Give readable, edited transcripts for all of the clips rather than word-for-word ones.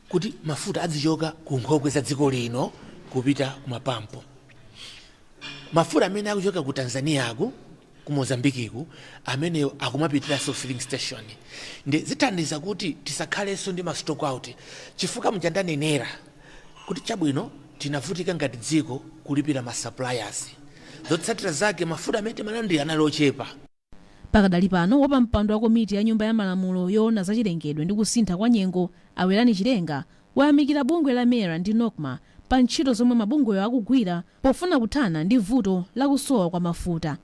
Kuti mafuta azichoka ku nkhokwe za dziko lino kupita ku mapampo. Mafuta amene akuchoka ku Tanzaniaku, ku Mozambikiku, ameneyo akumapitiranso filling station, ndi zithandiza kuti tisakhalenso ndi ma stock out, chifukwa muja ndanenera kuti chabwino tinavutika ngati dziko kulipira ma suppliers, zotsatira zake mafuta amene timalandira anali ochepa. Pakadali pano, wapampando wa komiti ya Nyumba ya Malamulo yoona zachilengedwe ndi kusintha kwa nyengo, a Werani Chilenga, wayamikira bungwe la MERA ndi NOCMA pa ntchito zomwe mabungwewa akugwira pofuna kuthana ndi vuto la kusowa kwa mafuta.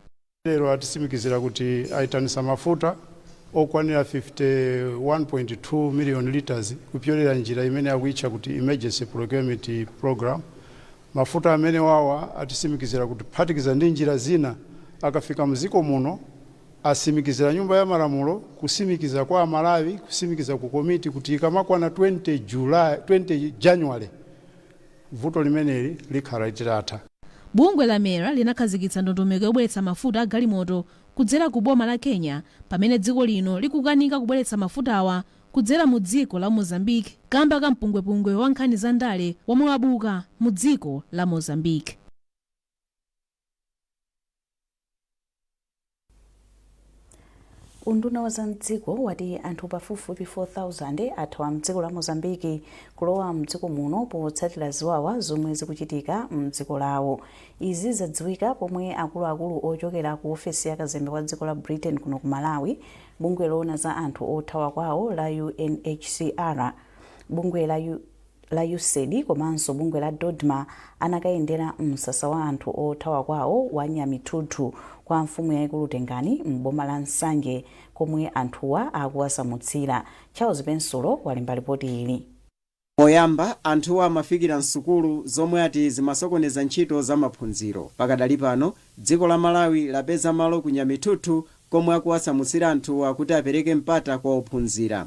Lero atitsimikizira kuti ayitanisa mafuta okwanira 51.2 million liters kupyolera njira imene akuitcha kuti emergency procurement program. Mafuta amene wawa atitsimikizira kuti kuphatikiza ndi njira zina akafika mdziko muno, atsimikizira Nyumba ya Malamulo, kutsimikiza kwa Amalawi, kutsimikiza ku komiti kuti ikamakwana 20 July, 20 January, vuto limeneli likhala litatha. Bungwe la MERA linakhazikitsa ndondomeko yobweretsa mafuta a galimoto kudzera ku boma la Kenya pamene dziko lino likukanika kubweretsa mafutawa kudzera mu dziko la Mozambique kamba ka mpungwepungwe wa nkhani za ndale womwe wabuka mu dziko la Mozambique. Unduna wa zamdziko wati anthu pafupifupi 4,000 athawa mdziko la Mozambique kulowa mdziko muno potsatira ziwawa zomwe zikuchitika mdziko lawo. Izi zadziwika pomwe akuluakulu ochokera ku ofesi ya kazembe wa dziko la Britain kuno ku Malawi, bungwe loona za anthu othawa kwawo la UNHCR, bungwe la la USAID komanso bungwe la DoDMA anakayendera msasa wa anthu othawa kwawo wa Nyamithuthu kwa mfumu yaikulu Tengani m'boma la Nsanje komwe anthuwa akuwasamutsira. Charles Pensulo walemba lipoti ili. Poyamba, anthuwa amafikira m'sukulu zomwe ati zimasokoneza ntchito za maphunziro. Pakadali pano, dziko la Malawi lapeza malo ku Nyamithuthu komwe akuwasamutsira anthuwa kuti apereke mpata kwa ophunzira.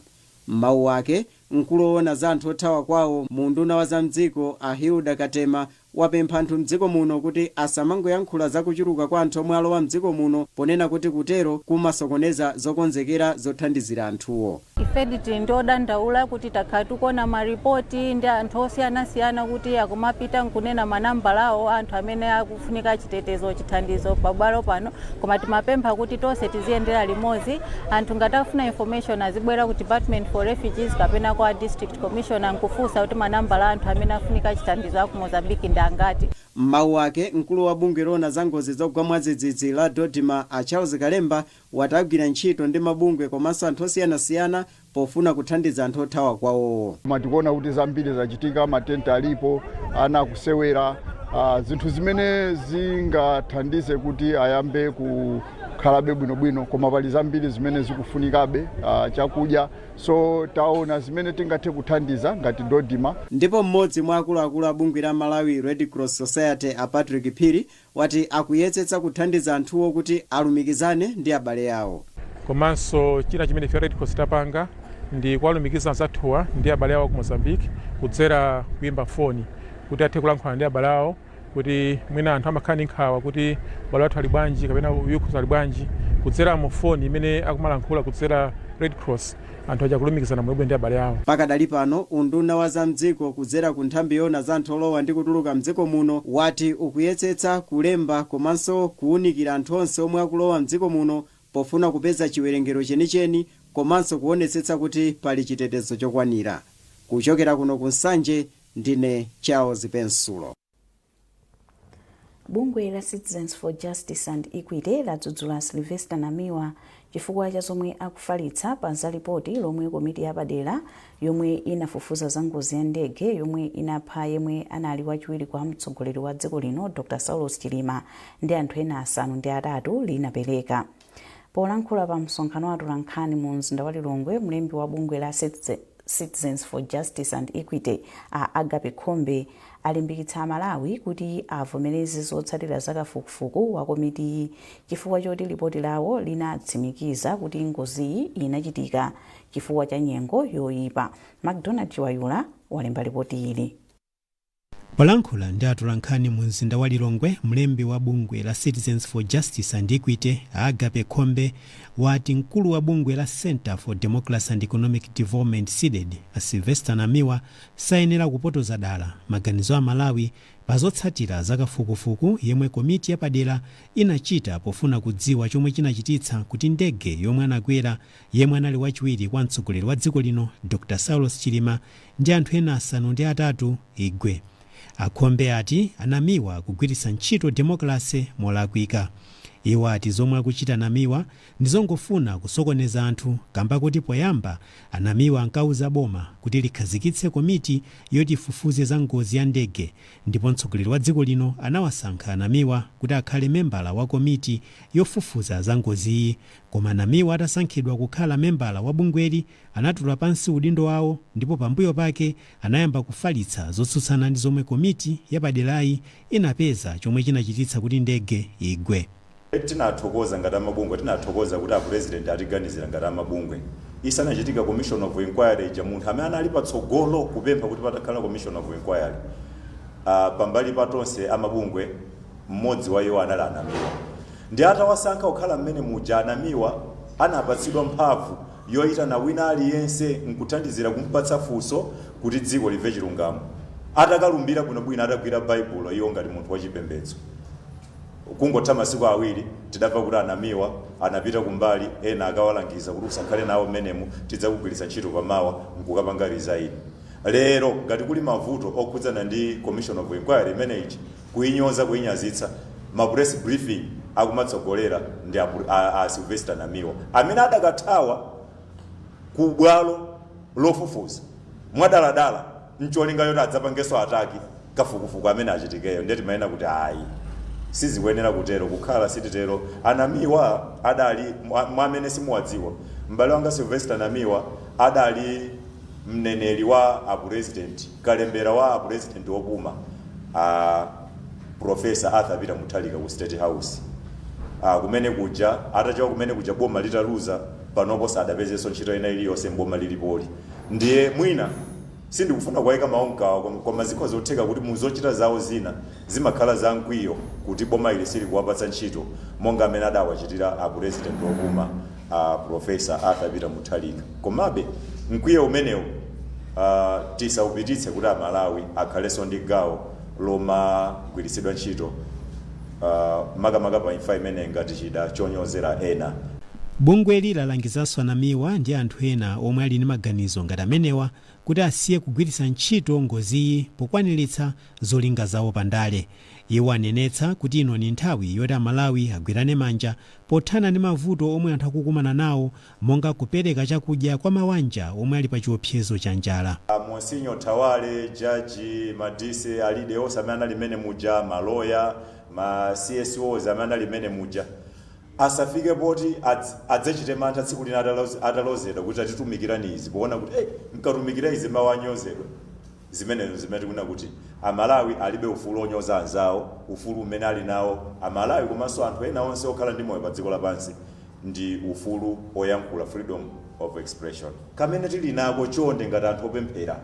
M'mawu ake, mkulu owona za anthu othawa kwawo mu unduna wa zamdziko a Hilda Katema wapempha anthu mdziko muno kuti asamangoyankhula za kuchuluka kwa anthu omwe alowa mdziko muno ponena kuti kutero kumasokoneza zokonzekera zothandizira anthuwo. Ifedi tili ndi odandaula kuti takhala tikuona maripoti ndi anthu osiyanasiyana kuti akumapita nkunena manambala awo anthu amene akufunika chitetezo, chithandizo pabwalo pano, koma timapempha kuti tonse tiziyendera limodzi. Anthu ngati afuna information azibwera ku Department for Refugees kapena kwa District Commissioner nkufunsa kuti manambala anthu amene afunika chithandizo aku Mozambique ndi angati. M'mawu ake, mkulu wa bungwe loona za ngozi zogwa mwadzidzidzi la DoDMA a Charles Kalemba wati agwira ntchito ndi mabungwe komanso anthu osiyanasiyana pofuna kuthandiza anthu othawa kwawowo. Koma tikuona kuti zambiri zachitika, matenti alipo, ana akusewera, zinthu zimene zingathandize kuti ayambe kukhalabe bwinobwino, koma pali zambiri zimene zikufunikabe, chakudya, so taona zimene tingathe kuthandiza ngati DoDMA. Ndipo mmodzi mwa akuluakulu a bungwe la Malawi Red Cross Society a Patrick Phiri wati akuyetsetsa kuthandiza anthuwo kuti alumikizane ndi abale awo. Komanso china chimene ife Red Cross tapanga ndi kuwalumikiza anzathuwa ndi abale awo ku Mozambique kudzera kuyimba foni kuti athe kulankhulana ndi abale awo, kuti mwina anthu amakhala ndi nkhawa kuti abale athu ali bwanji kapena uyukhuza ali bwanji. Kudzera mu foni imene akumalankhula kudzera Red Cross, anthu aja kulumikizana bwinobwino ndi abale awo. Pakadali pano, unduna wa zamdziko kudzera ku nthambi yoona za anthu olowa ndi kutuluka mdziko muno wati ukuyetsetsa kulemba komanso kuwunikira anthu onse omwe akulowa mdziko muno pofuna kupeza chiwerengero chenicheni komanso kuonetsetsa kuti pali chitetezo chokwanira. Kuchokera kuno ku Nsanje, ndine Charles Pensulo. Bungwe la Citizens for Justice and Equity ladzudzula Sylvester Namiwa chifukwa cha zomwe akufalitsa pa za lipoti lomwe komiti yapadera yomwe inafufuza za ngozi ya ndege yomwe inapha yemwe anali wachiwiri kwa mtsogoleri wa dziko lino Dr Saulos Chilima ndi anthu ena 8 linapereka. Polankhula pa msonkhano wa atolankhani mu mzinda wa Lilongwe, mlembi wa bungwe la Citizens for Justice and Equity a Agape Khombe alimbikitsa Amalawi kuti avomereze zotsatira za kafukufuku wa komitiyi chifukwa choti lipoti lawo linatsimikiza kuti ngoziyi inachitika chifukwa cha nyengo yoyipa. Macdonald Chiwayula walemba lipoti ili. Polankhula ndi atolankhani mu mzinda wa Lilongwe, mlembi wa bungwe la Citizens for Justice and Equity, Agape Khombe, wati mkulu wa bungwe la Center for Democracy and Economic Development, CDEDI, a Sylvester Namiwa, sayenera kupotoza dala maganizo a Malawi pazotsatira zakafukufuku yemwe komiti yapadera inachita pofuna kudziwa chomwe chinachititsa kuti ndege yomwe anakwera yemwe anali wachiwiri kwa mtsogoleri wa dziko lino, Dr Saulos Chilima, ndi anthu ena 8 igwe. Akhombe ati anamiwa kugwiritsa ntchito demokrasi molakwika. Iwo ati zomwe akuchita Namiwa ndizongofuna kusokoneza anthu, kamba kuti poyamba anamiwa ankauza boma kuti likhazikitse komiti yoti ifufuze za ngozi ya ndege, ndipo mtsogoleri wa dziko lino anawasankha anamiwa kuti akhale membala wa komiti yofufuza za ngoziyi. Koma Namiwa atasankhidwa kukhala membala wa bungweli, anatula pansi udindo wawo, ndipo pambuyo pake anayamba kufalitsa zotsutsana ndi zomwe komiti yapaderayi inapeza chomwe chinachititsa kuti ndege igwe. Tinathokoza ngati amabungwe, tinathokoza kuti apresident atiganizira ngati amabungwe. Isanachitika commission of inquiry ija, munthu amene anali patsogolo kupempha kuti patakhala commission of inquiry, pambali pa tonse amabungwe, mmodzi wa iwo anali anamiwa. Ndi atawasankha kukhala mmene muja, anamiwa anapatsidwa mphamvu yoyitana wina aliyense nkuthandizira kumpatsa funso kuti dziko limve chilungamo. Atakalumbira bwinobwino, atagwira Baibulo iwo ngati munthu wachipembedzo, kungotha masiku 2 tidamva kuti anamiwa anapita kumbali, ena akawalangiza kuti usakhale nawo mmenemu, tidzakugwiritsa ntchito pamawa, nkukapanga resign. Lero ngati kuli mavuto okhudzana ndi commission of inquiry imeneyi, kuinyoza, kuinyazitsa, ma press briefing akumatsogolera ndi a Sylvester Namiwa, amene adakathawa ku bwalo lofufuza mwadaladala ncholinga yoti adzapangenso attack kafukufuku amene achitikeyo. Ndiye timayena kuti ayi, sizikuyenera kutero, kukhala sititero. Anamiwa adali mwamene simuwadziwa, m'bale wanga Sylvester Namiwa adali mneneri wa apresident, kalembera wa apresident wopuma, a Professor Arthur Peter Mutharika, ku State House. Kumene kuja atachoka, kumene kuja boma litaluza, panopo sadapezenso ntchito ina iliyonse mboma lilipoli. Ndiye mwina sindikufuna kuwayika mawu mkawa, koma zikhoza kutheka kuti muzochita zawo zina zimakhala za mkwiyo kuti boma ili silikuwapatsa ntchito monga amene adawachitira apresident wopuma, Professor Arthur Peter Mutharika. Komabe mkwiyo umenewu tisaupititse kuti Amalawi akhalenso ndi gawo lomagwiritsidwa ntchito, makamaka pa imfa imene, ngati chida chonyozera ena. Bungweli lalangizanso anamiwa ndi anthu ena omwe ali ndi maganizo ngati amenewa kuti asiye kugwiritsa ntchito ngoziyi pokwaniritsa zolinga zawo pandale. Iwo anenetsa kuti ino ni nthawi yoti Amalawi agwirane manja pothana ndi mavuto omwe anthu akukumana nawo, monga kupereka chakudya kwa mawanja omwe ali pa chiopsezo cha njala. Monsignor Thawale, Jaji Madise, alide onse amene anali mmene muja, maloya, ma CSOs amene anali mmene muja, asafike poti adzachite mantha tsiku lina atalozedwa kuti atitumikirani izi, poona kuti hey, mkatumikira izi mawu anyozedwa. Zimenezo zimene tikuna kuti Amalawi alibe ufulu onyoza anzawo. Ufulu umene ali nawo Amalawi komanso anthu ena onse okhala ndi moyo pa dziko lapansi ndi ufulu oyankhula, freedom of expression, kamene tili nako. Chonde, ngati anthu opemphera,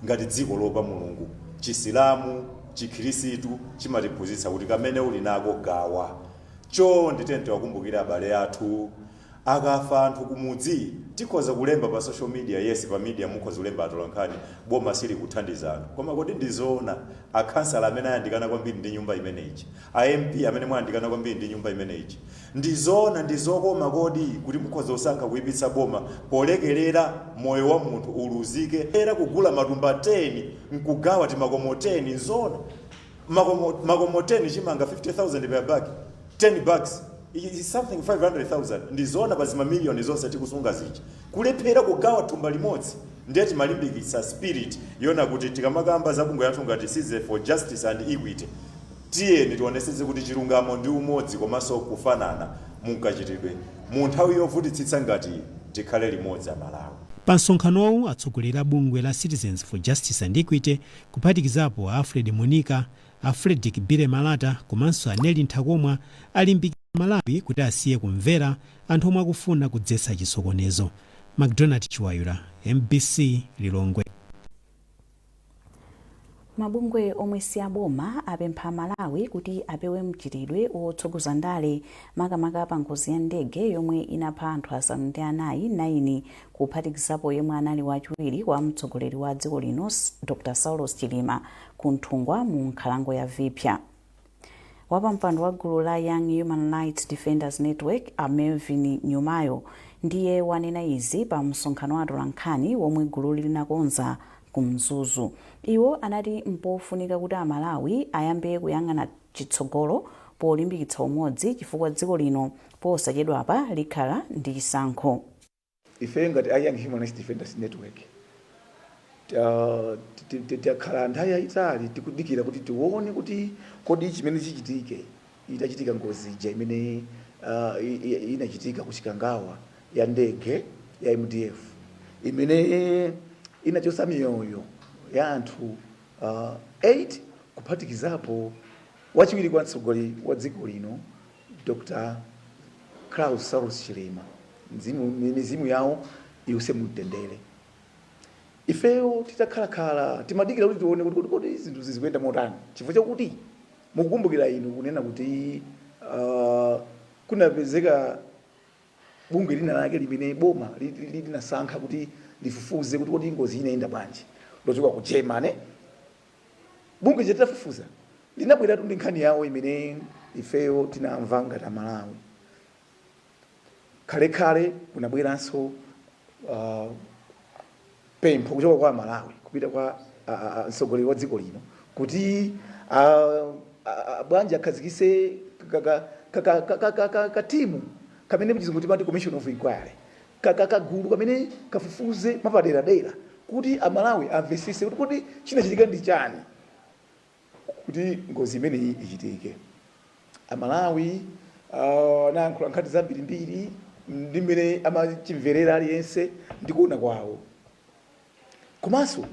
ngati dziko lopa Mulungu, Chisilamu, Chikhirisitu chimatiphunzitsa kuti kamene uli nako gawa. Chonde, tiyeni tiwakumbukire abale athu. Akafa anthu kumudzi, tikhoza kulemba pa social media, yes, pa media mukhoza kulemba atolankhani, boma silikuthandiza anthu. Koma kodi ndizoona akhansala amene ayandikana kwambiri ndi nyumba imeneyi, a MP amene mwayandikana kwambiri ndi nyumba imeneyi, ndizoona, ndizokoma kodi kuti mukhoza kusankha kuyipitsa boma polekelera moyo wa munthu uluzike, era kugula matumba 10 nkugawa timakomo 10? Nzoona makomo 10 chimanga 50,000 per bag, 10 bags is something 500,000? Ndizoona pa zimamiliyoni zonse tikusunga zija kulephera kugawa thumba limodzi? Ndiye timalimbikitsa spirit yona kuti tikamakamba za bungwe yathu ngati Citizen for Justice and Equity, tiyeni tionesetse kuti chilungamo ndi umodzi komanso kufanana munkachitidwe mu nthawi yovutitsitsa ngati tikhale limodzi Amalawi. Pa msonkhanowu, atsogoleri a bungwe la Citizens for Justice and Equity, kuphatikizapo a Alfred Monica, a Frederick Bile Malata komanso a Neli Nthakomwa, alimbikitsa Malawi kuti asiye kumvera anthu omwe akufuna kudzetsa chisokonezo. MacDonald Chiwayula, MBC, Lilongwe. Mabungwe omwe si aboma apempha Malawi kuti apewe mchitidwe wotsogoza ndale, makamaka pa ngozi ya ndege yomwe inapha anthu 4, 9 kuphatikizapo yemwe anali wachiwiri kwa mtsogoleri wa dziko lino Dr Saulos Chilima ku Nthungwa mu nkhalango ya Viphya. Wapampando wa gulu la Young Human Rights Defenders Network a Melvin Nyumayo ndiye wanena izi pa msonkhano wa atolankhani womwe gululi linakonza ku Mzuzu. Iwo anati mpofunika kuti Amalawi ayambe kuyang'ana chitsogolo polimbikitsa umodzi, chifukwa dziko lino posachedwapa likhala ndi chisankho. Ife ngati a Young Human Rights Defenders Network takhala nthawi yayitali tikudikira kuti tione kuti kodi chimene chichitike itachitika ngozi ija imene inachitika ku Chikangawa ya ndege ya MDF imene inachotsa miyoyo ya anthu 8 kuphatikizapo wachiwiri kwa mtsogoleri wa dziko lino Dr Klaus Saulos Chilima, mizimu yawo iwuse mumtendere. Ifeyo titakhalakhala timadikira kuti tione kuti kodi zinthu zizikuyenda motani, chifukwa chakuti mukukumbukira inu kunena kuti kunapezeka bungwe lina lake limene boma linasankha kuti lifufuze kuti kodi ngozi inayenda bwanji, lochoka ku Germany. Bungwe litafufuza linabweratu ndi nkhani yawo imene ifeyo tinamva ngati Amalawi. Khalekale kunabweranso pempho kuchoka kwa Amalawi kupita kwa mtsogoleri wa dziko lino kuti bwanji akhazikise katimu kamene mchizungu timati commission of inquiry, kagulu kamene kafufuze mapaderadera kuti Amalawi amvesese kuti kodi chinachitika ndi chani kuti ngozi imeneyi ichitike. Amalawi anayankhula nkhani zambirimbiri ndi mmene amachimverera aliyense ndi kuona kwawo. Komanso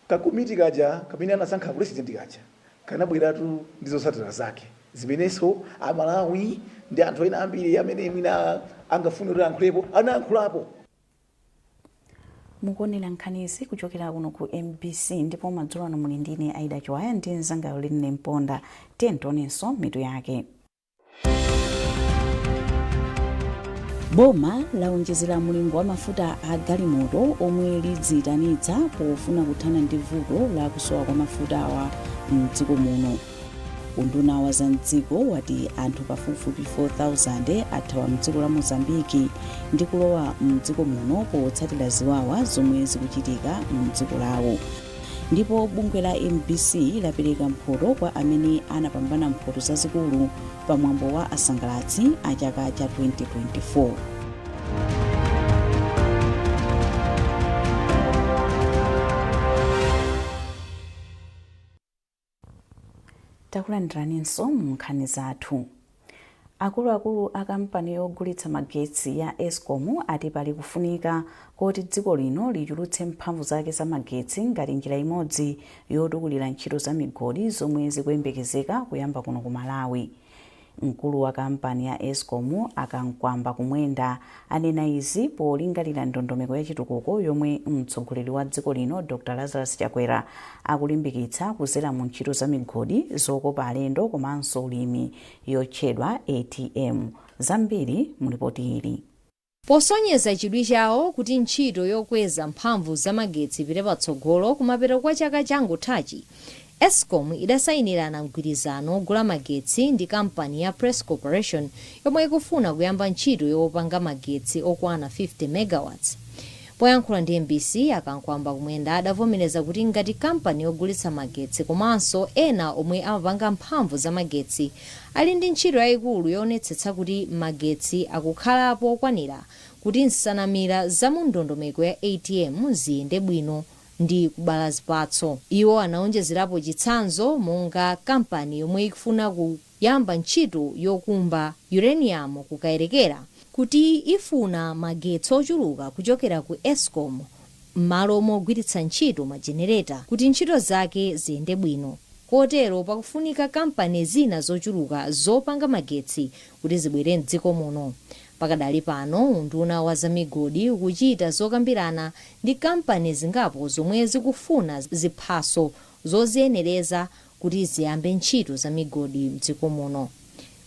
kakomiti kaja kamene anasankha president kaja kanabweratu ndi zotsatira zake zimenenso Amalawi ndi anthu ena ambiri amene mwina angafune kuti ayankhulepo anayankhulapo. Mukuonera nkhanizi kuchokera kuno ku MBC, ndipo madzulo ano muli ndine Aida Chiwaya ndi mzanga Linne Mponda. Tiye tionenso mitu yake. Boma laonjezera mulingo wa mafuta a galimoto omwe lidziyitanitsa pofuna kuthana ndi vuto la kusowa kwa mafuta awa mdziko muno. Unduna wa zamdziko wati anthu pafupifupi 4,000 athawa mdziko la Mozambiki ndi kulowa mdziko muno potsatira ziwawa zomwe zikuchitika mdziko lawo. Ndipo bungwe la MBC lapereka mphoto kwa amene anapambana mphoto zazikulu pa mwambo wa asangalatsi a chaka cha 2024. Takulandiraninso mu nkhani zathu. Akuluakulu a kampani yogulitsa magetsi ya Escom ati pali kufunika koti dziko lino lichulutse mphamvu zake za magetsi ngati njira imodzi yotukulira ntchito za migodi zomwe zikuyembekezeka kuyamba kuno ku Malawi. Mkulu wa kampani ya Escom a Kamkwamba Kumwenda anena izi polingalira ndondomeko ya chitukuko yomwe mtsogoleri wa dziko lino Dr Lazarus Chakwera akulimbikitsa kuzera mu ntchito za migodi zokopa alendo komanso ulimi yotchedwa ATM. Zambiri mu lipoti ili. Posonyeza chidwi chawo kuti ntchito yokweza mphamvu zamagetsi ipite patsogolo, kumapeto kwa chaka changothachi Escom idasayinirana mgwirizano ogula magetsi ndi kampani ya Press Corporation yomwe ikufuna kuyamba ntchito yopanga magetsi okwana 50 megawatts. Poyankhula ndi MBC, a Kamkwamba Kumwenda adavomereza kuti ngati kampani yogulitsa magetsi komanso ena omwe amapanga mphamvu zamagetsi ali ndi ntchito yayikulu yoonetsetsa kuti magetsi akukhalapo okwanira kuti nsanamira za mu ndondomeko ya ATM ziyende bwino ndi kubala zipatso. Iwo anaonjezerapo chitsanzo monga kampani yomwe ikufuna kuyamba ntchito yokumba uranium ku Kayelekera kuti ifuna magetsi ochuluka kuchokera ku Escom m'malo mogwiritsa ntchito majenereta kuti ntchito zake ziyende bwino, kotero pakufunika kampani zina zochuluka zopanga magetsi kuti zibwere mdziko muno. Pakadali pano unduna wa zamigodi ukuchita zokambirana ndi kampani zingapo zomwe zikufuna ziphaso Zoziyenereza kuti ziyambe ntchito za migodi mdziko muno.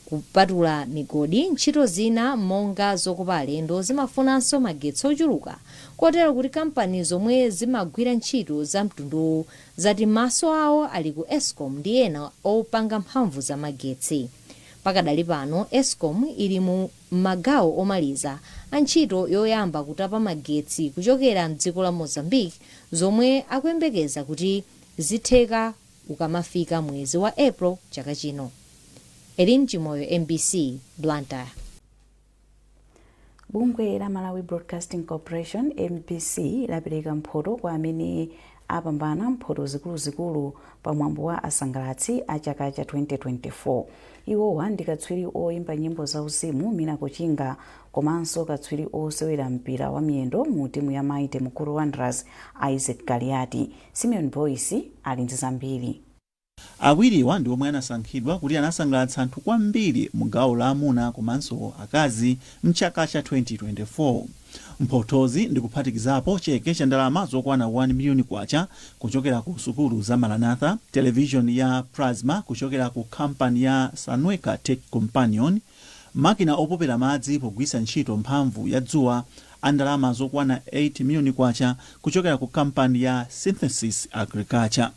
Kupatula migodi, ntchito zina monga zokopa alendo zimafunanso magetsi ochuluka, kotero kuti kampani zomwe zimagwira ntchito za mtunduwu zati maso awo ali ku ESCOM ndi ena opanga mphamvu za magetsi. Pakadali pano ESCOM ili mu magawo omaliza a ntchito yoyamba kutapa magetsi kuchokera mdziko la Mozambique, zomwe akuyembekeza kuti zitheka ukamafika mwezi wa April chaka chino. Elin Chimoyo, MBC, Blantyre. Bungwe la Malawi Broadcasting Corporation, MBC, lapereka mphoto kwa amene apambana mphoto zikuluzikulu pa mwambo wa asangalatsi a chaka cha 2024. Iwowa ndi katswiri oyimba nyimbo zauzimu Miracle Chinga komanso katswiri osewera mpira wa miyendo mu timu ya Mighty Mukuru Wanderers, Isaac Galiati. Simeon Boyce ali ndi zambiri. Awiriwa ndi omwe anasankhidwa kuti anasangalatsa anthu kwambiri mu gawo la amuna komanso akazi mchaka cha 2024. Mphothozi ndikuphatikizapo cheke cha ndalama zokwana 1 miliyoni kwacha kuchokera ku sukulu za Maranatha, television ya plasma kuchokera ku kampani ya Sunweka Tech Companion, makina opopera madzi pogwiritsa ntchito mphamvu ya dzuwa a ndalama zokwana 8 miliyoni kwacha kuchokera ku kampani ya Synthesis Agriculture.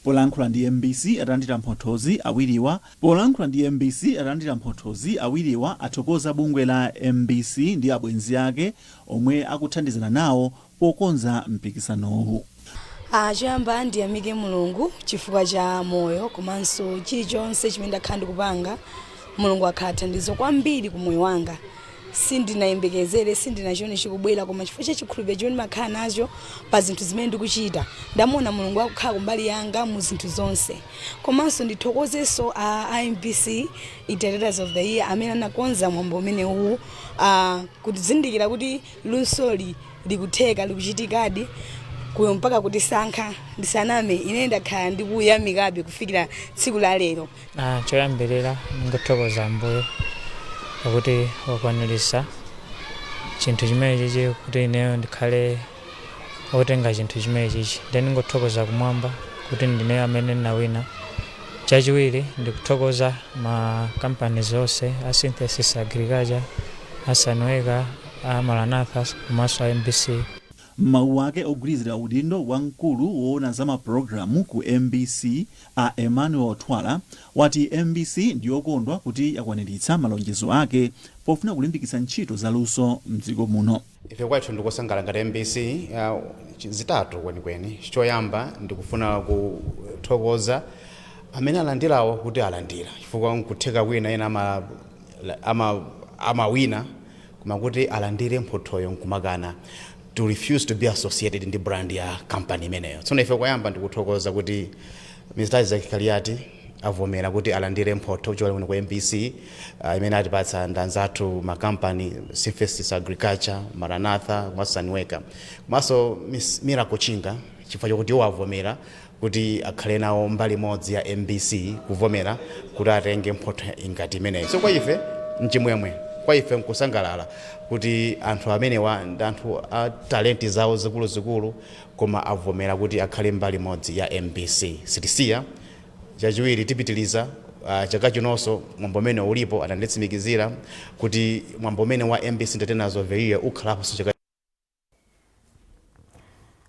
Polankhula ndi MBC atalandira mphothozi, awiriwa athokoza bungwe la MBC ndi abwenzi ake omwe akuthandizana nawo pokonza mpikisanowu. Choyamba ndiyamike Mulungu chifukwa cha moyo komanso chilichonse chimene ndakhala ndikupanga. Mulungu akhala thandizo kwambiri ku moyo wanga. Sindinayembekezere, sindinachione chikubwera, koma chifukwa cha chikhulupiriro chimene ndimakhala nacho pa zinthu zimene ndikuchita, ndamuona Mulungu akukhala kumbali yanga mu zinthu zonse. Komanso ndithokozenso a MBC Entertainers of the Year amene anakonza mwambo umenewu, kutizindikira kuti lunsoli likutheka, likuchitikadi kuyo mpaka kutisankha. Ndisaname, ine ndakhala ndikuyamikabe kufikira tsiku la lero. Choyambirira ndingothokoza Ambuye pakuti wakwanirisa chinthu chimene chichi kuti ineyo ndikhale wotenga chinthu chimene chichi. Then ndingothokoza kumwamba kuti ndineyo amene ndinawina. Chachiwiri, ndikuthokoza ma companies onse a Synthesis Agriculture, a Sunweka, a Maranatha komanso a MBC. M'mawu ake ogwirizira udindo wa mkulu woona za mapulogalamu ku MBC, a Emmanuel Twala, wati MBC ndiyokondwa kuti yakwaniritsa malonjezo ake pofuna kulimbikitsa ntchito zaluso mdziko muno. Ife kwathu ndikusangalala ngati MBC, zitatu kwenikweni. Choyamba, ndikufuna kuthokoza amene alandirawo kuti alandira, chifukwa nkutheka kwina ena amawina koma kuti alandire mphothoyo nkumakana, to refuse to be associated ndi brand ya company imeneyo. Tsono ife koyamba ndikuthokoza kuti Mr Isaac Kaliati avomera kuti alandire mphotho kuchokera kuno ku MBC, imene atipatsa ndanzathu makampani Synthesis Agriculture, Maranatha komanso Sunweka, komanso Miss Miracle Chinga, chifukwa chokuti iwo avomera kuti akhale nawo mbali imodzi ya MBC, kuvomera kuti atenge mphotho ingati imeneyi. So kwa ife mchimwemwe, kwa ife nkusangalala kuti anthu amenewa ndi anthu a talenti zawo zikuluzikulu, koma avomera kuti akhale mbali imodzi ya MBC. Sitisiya. Chachiwiri, tipitiliza chaka chinonso mwambo umene ulipo. Ananditsimikizira kuti mwambo umene wa MBC Entertainers of the Year ukhalaponso chaka.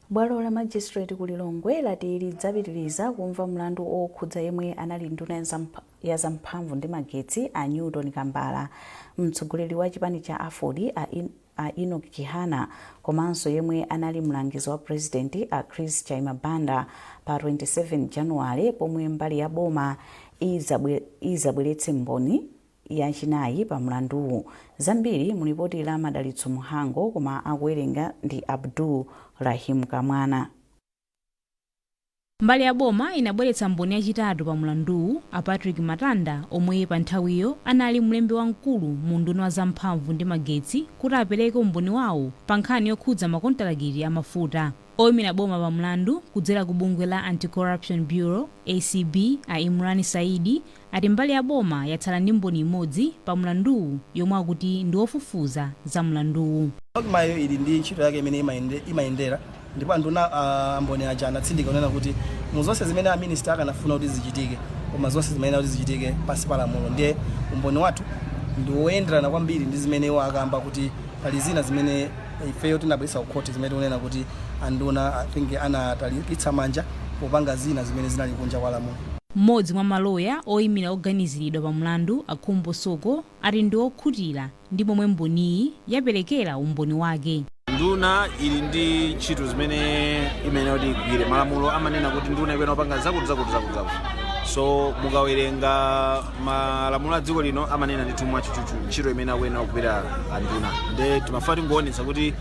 Bwalo la magistrate ku Lilongwe lati lidzapitiriza kumva mlandu okhudza yemwe anali nduna ya zamphamvu ndi magetsi a Newton Kambala, mtsogoleri wa chipani cha AFORD a Enoch Chihana komanso yemwe anali mlangizi wa president a Chris Chaima Banda pa 27 Januwale, pomwe mbali ya boma izabweretse mboni yachinayi pa mlanduwu. Zambiri mulipoti la Madalitso Muhango, koma akuwerenga ndi Abdul Rahim Kamwana. Mbali ya boma inabweretsa mboni yachitatu pa mlanduwu, a Patrick Matanda, omwe pa nthawiyo anali mlembi wamkulu mu unduna wa zamphamvu ndi magetsi, kuti apereke umboni wawo pa nkhani yokhudza makontalakiti amafuta. Oyimira boma pa mlandu kudzera ku bungwe la Anti-Corruption Bureau, ACB, a Imran Saidi, ati mbali ya boma yatsala ndi mboni imodzi pa mlanduwu yomwe akuti ndi wofufuza za mlanduwu. NOCMA yo ili ndi ntchito yake imene imayendera. Ndipo anduna amboni aja anatsindika kunena kuti mu zonse zimene a minister akanafuna kuti zichitike, koma zonse zimayenera kuti zichitike pansi pa lamulo. Ndiye umboni wathu ndi woyenderana kwambiri ndi zimene iwo akamba, kuti pali zina zimene ifeyo tinabweretsa ku khoti zimene tikunena kuti anduna, I think, anatalikitsa manja popanga zina zimene zinali kunja kwa lamulo. Mmodzi mwa maloya oyimira oganiziridwa pa mlandu, Akhumbo Soko, ati ndi okhutira ndi momwe mboniyi yaperekera umboni wake. Nduna ili ndi ntchito zimene imayenera kuti igwire. Malamulo amanena kuti nduna ikuyenera kupanga zakuti, zakuti, zakuti, zakuti. So mukawerenga malamulo a dziko lino, amanena ndithu mwatchutchutchu ntchito imene akuyenera kugwira anduna. Nde timafuna tingoonetsa kuti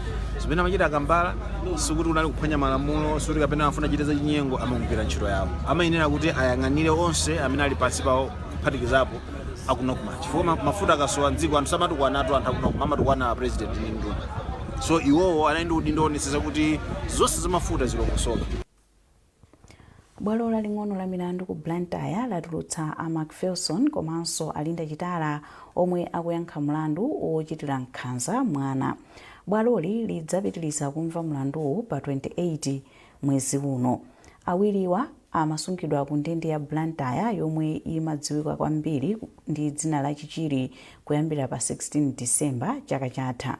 zimene amachita Akambala sikuti unali kuphwanya malamulo, sikuti kapena amafuna achite zachinyengo. Amagwira ntchito yawo, amayenera kuti ayang'anire onse amene ali pansi pawo, kuphatikizapo aku NOCMA, chifukwa mafuta akasowa mdziko, anthu samatukwanatu anthu aku NOCMA, amatukwana president ndi nduna. So iwowo anali ndi udindo woonetsetsa kuti zonse zamafuta zilongosoka. Bwalo laling'ono la milandu ku Blantyre latulutsa a Macpherson komanso Alinda Chitala omwe akuyankha mlandu wochitira nkhanza mwana. Bwaloli lidzapitiriza kumva mlanduwu pa 28 mwezi uno. Awiriwa amasungidwa ku ndende ya Blantyre, yomwe imadziwika kwambiri ndi dzina la Chichiri, kuyambira pa 16 December chaka chatha.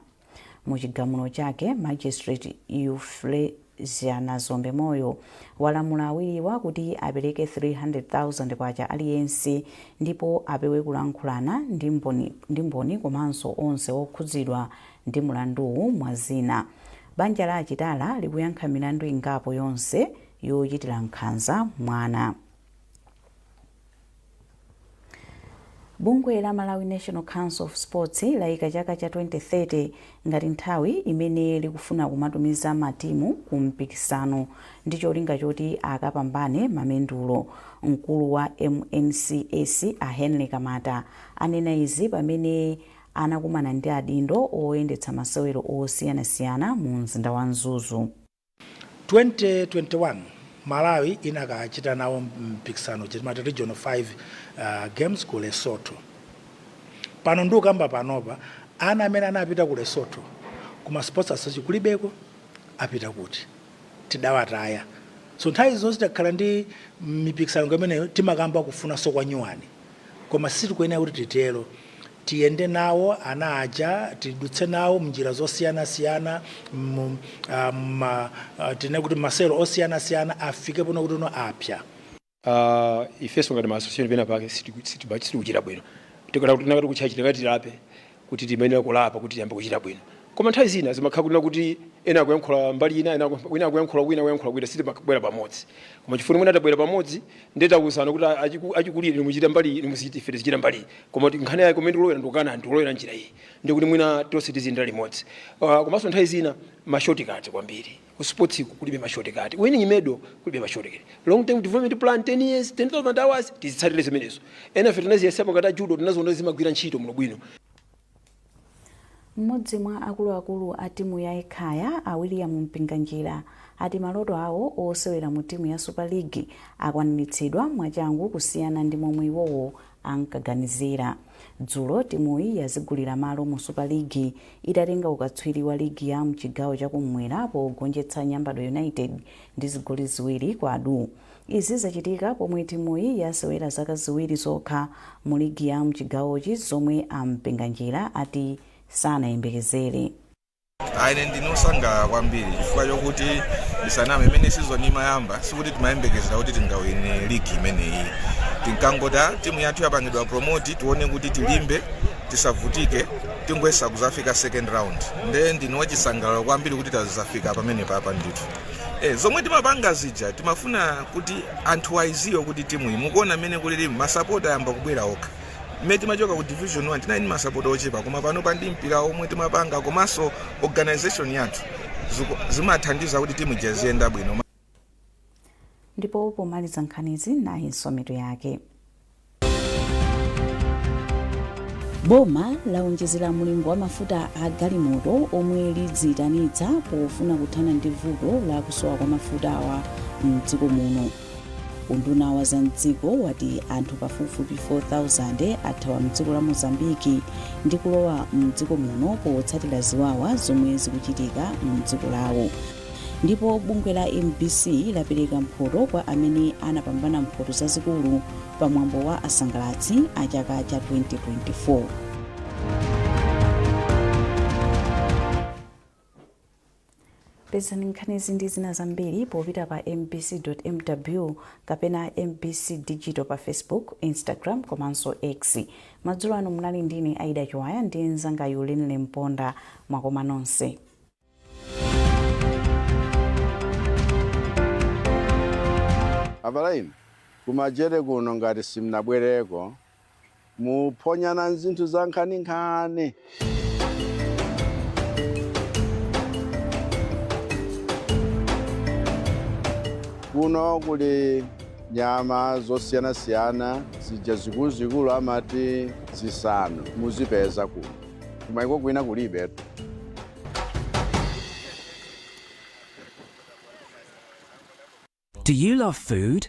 Mu chigamulo chake, Magistrate Euflesia Nazombe Moyo walamula awiriwa kuti apereke 300,000 kwacha aliyense ndipo apewe kulankhulana ndi mboni komanso onse okhudzidwa ndi mulanduwu, mwa zina. Banja la Achitala likuyankha milandu ingapo, yonse yochitira nkhanza mwana. Bungwe la Malawi National Council of Sports layika chaka cha 2030 ngati nthawi imene likufuna kumatumiza matimu ku mpikisano ndi cholinga choti akapambane mamendulo. Mkulu wa MNCS, a Henry Kamata, anena izi pamene anakumana ndi adindo oyendetsa masewero osiyanasiyana mu mzinda wa Mzuzu. 2021 Malawi inakachita nawo mpikisano, timati Regional 5 Games ku Lesotho. Pano ndikukamba panopa, ana amene anapita ku Lesotho kuma sports association kulibeko. Apita kuti? Tidawataya. So nthawi zonse takhala ndi mipikisano imeneyo, timakamba kufunanso kwa nyuwani, koma sitikuyenera kuti titero. Tiyende nawo ana aja, tidutse nawo mnjira zosiyanasiyana, tinene kuti masewero osiyanasiyana, afike pano kuti uno apya. Ifenso ngati ma association pena pake sitikuchita bwino. Tikati kutchachi tikatilape kuti timayenera kulapa kuti tiyambe kuchita bwino, koma nthawi zina zimakhala kunena kuti ena akuyankhula mbali ina, ena wina akuyankhula wina, akuyankhula kwina, sitimabwera pamodzi. Koma chifukwa mwina tabwera pamodzi, ndiye tauzana kuti achikulire inu muchita mbali iyi, inu muzichita, ife tizichita mbali iyi, koma kuti nkhani yake kumene tikulowera ndikukana, ndikulowera njira iyi, ndiye kuti mwina tonse tiziyendera limodzi. Komanso nthawi zina ma shortcut kwambiri. Ku sports ku kulibe ma shortcut, winning medal kulibe ma shortcut. Long term development plan, 10 years, 10,000 hours, tizitsatire zimenezo. Ena ife tinaziyesapo ngati a judo, tinaziona zimagwira ntchito muno bwino. Mmodzi mwa akuluakulu a timu ya Ekhaya, a William Mpinganjira, ati maloto awo osewera mu timu ya Super League akwaniritsidwa mwachangu kusiyana ndi momwe iwowo ankaganizira. Dzulo timuyi yazigulira malo mu Super League itatenga ukatswiri wa ligi ya mchigawo chakummwera pogonjetsa Nyambadwe United ndi zigoli 2-2. Izi zachitika pomwe timuyi yasewera zaka 2 zokha mu ligi ya mchigawochi, zomwe a Mpinganjira ati sanayembekezere. Ine ndine osangalala kwambiri chifukwa chokuti, ndisaname, imene season imayamba sikuti timayembekezera kuti tingawine ligi imeneyi. Tinkangoti, "Ah, timu yathu yapangidwa promote, tione kuti tilimbe, tisavutike, tingoyesa kuzafika second round." Nde ndine wachisangalalo kwambiri kuti tazafika pamene papa ndithu. Zomwe timapanga zija, timafuna kuti anthu aiziwe kuti timu iyi, mukuona mmene kulili, masapota ayamba kubwera okha. Mmene timachoka ku Division 1 tinali ndi masapota ochepa, koma pano pa ndi mpira omwe timapanga komanso organization yathu zimathandiza kuti timu ija ziyenda bwino. Ndipo pomaliza nkhanizi, nayinso mitu yake. Boma laonjezera mlingo wa mafuta a galimoto omwe lidziyitanitsa pofuna kuthana ndi vuto la kusowa kwa mafuta awa mdziko muno. Unduna wa za mdziko wati anthu pafupifupi 4,000 athawa mdziko la Mozambiki ndi kulowa mdziko muno potsatira ziwawa zomwe zikuchitika mdziko lawo. Ndipo bungwe la MBC lapereka mphoto kwa amene anapambana mphoto zazikulu pa mwambo wa asangalatsi a chaka cha 2024. Pezani nkhanizi ndi zina zambiri popita pa mbc.mw kapena MBC Digital pa Facebook, Instagram komanso X. Madzulo ano munali ndine Aida Chiwaya ndi mnzanga Yulinle Mponda. Mwakoma nonse. Abale, kumajere kuno ngati simnabwereko muphonyana zinthu za nkhaninkhani. Kuno kuli nyama zosiyanasiyana zija zikuluzikulu amati zisanu muzipeza kuno, kumaiko kwina kulibe. Do you love food?